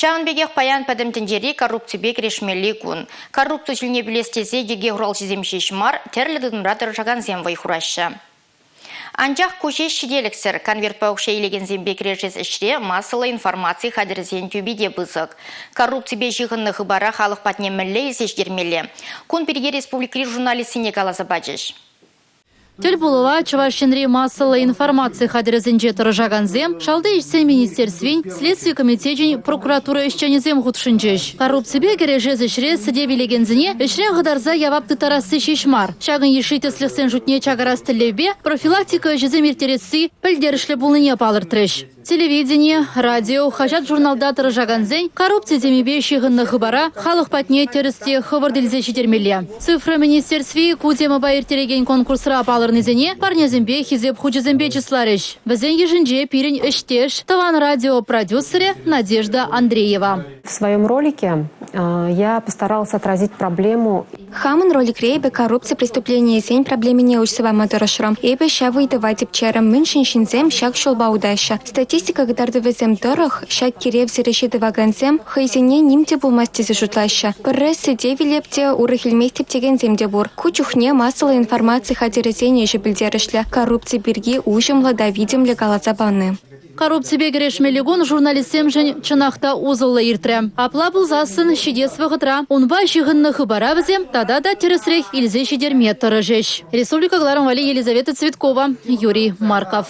Ҫавӑн пекех паян пӗтӗм тӗнчери коррупципе кӗрешмелли кун. Коррупци ҫулне пӳлес тесе йӗрке хуралҫисем ҫеҫ мар, тӗрлӗ тытӑмра тӑрӑшакансем вӑй хураҫҫӗ. Анчах ку ҫеҫ ҫителӗксӗр. Конвертпа укҫа илекенсемпе кӗрешес ӗҫре массӑллӑ информаци хатӗрӗсен тӳпи те пысӑк. Коррупципе ҫыхӑннӑ хыпара халӑх патне мӗнле илсе ҫитермелле? Кун пирки республикӑри журналистсене каласа пачӗҫ. Тӗл пулӑва Чӑваш Енри массӑллӑ информаци хатӗрӗсенче тӑрӑшакансем, Шалти ӗҫсен министерствин, Следстви комитечӗн, прокуратура ӗҫченӗсем хутшӑнчӗҫ. Коррупципе кӗрешес ӗҫре сӗтев илекенсене ӗҫрен хӑтарса явап тыттарасси ҫеҫ мар. Ҫакӑн йышши тӗслӗхсен шутне чакарас тӗллевпе профилактика ӗҫӗсем ирттересси пӗлтерӗшлӗ пулнине палӑртрӗҫ. Телевидени, радио, хаҫат-журналта тӑрӑшакансен коррупци темипе ҫыхӑннӑ хыпара халӑх патне тӗрӗс те хӑвӑрт илсе ҫитермелле. Цифра министерстви ку темӑпа ирттерекен конкурсра палӑрнисене парнесемпе Хисеп хучӗсемпе чысларӗҫ. Вӗсен йышӗнче пирӗн ӗҫтеш, Тӑван радио продюсерӗ Надежда Андреева. В своем ролике я постаралась отразить проблему. Хамӑн роликре эпӗ коррупци преступленийӗсен проблемине уҫса пама тӑрӑшрӑм. Эпӗ ҫав ыйтӑва тӗпчерӗм, мӗншӗн ҫынсем ҫак ҫулпа утаҫҫӗ. Статистика кӑтартӑвӗсем тӑрӑх, ҫак киревсӗр ӗҫе тӑвакансем хӑйсене ним те пулмасть тесе шутлаҫҫӗ. Пӗрре сӗте вилеп те урӑх илместӗп текенсем те пур. Ку чухне массӑллӑ информаци хатӗрӗсен ӗҫӗ пӗлтерӗшлӗ, коррупци пирки уҫӑмлӑ та витӗмлӗ каласа пани. Коррупципе кӗрешмелли кун журналистсемшӗн чӑнах та усӑллӑ иртрӗ. Апла пулсассӑн ҫитес вӑхӑтра унпа ҫыхӑннӑ хыпара вӗсем тата та тӗрӗсрех илсе ҫитерме тӑрӑшӗҫ. Республика кӑларӑм валли Елизавета Цветкова, Юрий Марков.